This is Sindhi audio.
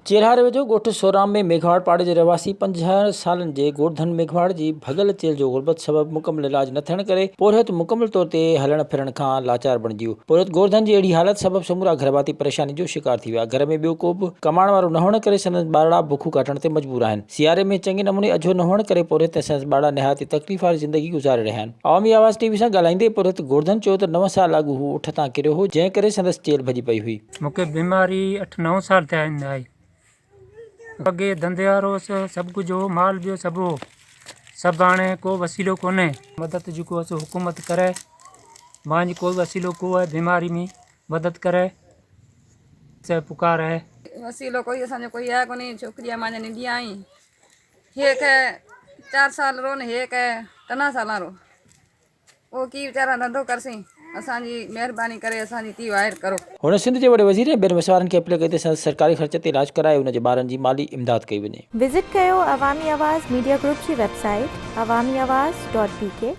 چيلهار ويجهو ڳوٺ سورام ۾ ميگهواڙ پاڙي جي رهواسي 50 سالن جي گورڌن ميگهواڙ جي ڀڳل چيلهه جو غربت سبب مڪمل علاج نه ٿيڻ ڪري پورهيت مڪمل طور تي هلڻ ڦرڻ کان لاچار بڻجي ويو. پورهيت گورڌن جي اهڙي حالت سبب سمورا گهرڀاتي پريشاني جو شڪار ٿي ويا. گهر ۾ ٻيو ڪو به ڪمائڻ وارو نه هئڻ ڪري سندس ٻارڙا بکون ڪاٽڻ تي مجبور آهن. سياري ۾ چڱي نموني اجهو نه هئڻ ڪري پورهيت ۽ سندس ٻارڙا نهايت ئي تڪليف واري زندگي گذاري رهيا آهن. عوامي آواز ٽي وي سان ڳالهائيندي پورهيت گورڌن چيو ته نو سال اڳ هو اٺ تان ڪريو هو جنهن ڪري سندس چيلهه ڀڄي پئي هئي. مون کي بيماري اٺ نو سال ٿيا آهن آئي. اڳي ڌنڌي وارو هوس سڀ ڪجهه هو مال ٻيو سڀ هو سڀ هاڻي ڪو وسيلو ڪونهي. مدد جيڪو هو سو حڪومت ڪري مانجي ڪوئي وسيلو ڪو آهي بيماري ۾ مدد ڪري سي پڪار آهي. وسيلو ڪوئي اسان جو ڪوئي آهي ڪونهي ڇوڪري آهي مانجي ننڍي آهي هيڪ چار سال رو نه هيڪ ٽنا سالان رو. پوء ڪي ويچارا ڌنڌو ڪرسين، اسان جي مهرباني ڪري اسان جي ڪي واهر ڪرو. هن سنڌ جي وڏي وزير ۽ ٻين وسوارن کي اپيل ڪئي ته سندس سرڪاري خرچ تي علاج ڪرائي ان جي ٻارن جي مالي امداد ڪئي وڃي. وزٽ ڪيو عوامي آواز ميڊيا گروپ جي website Awami Awaz dot B K.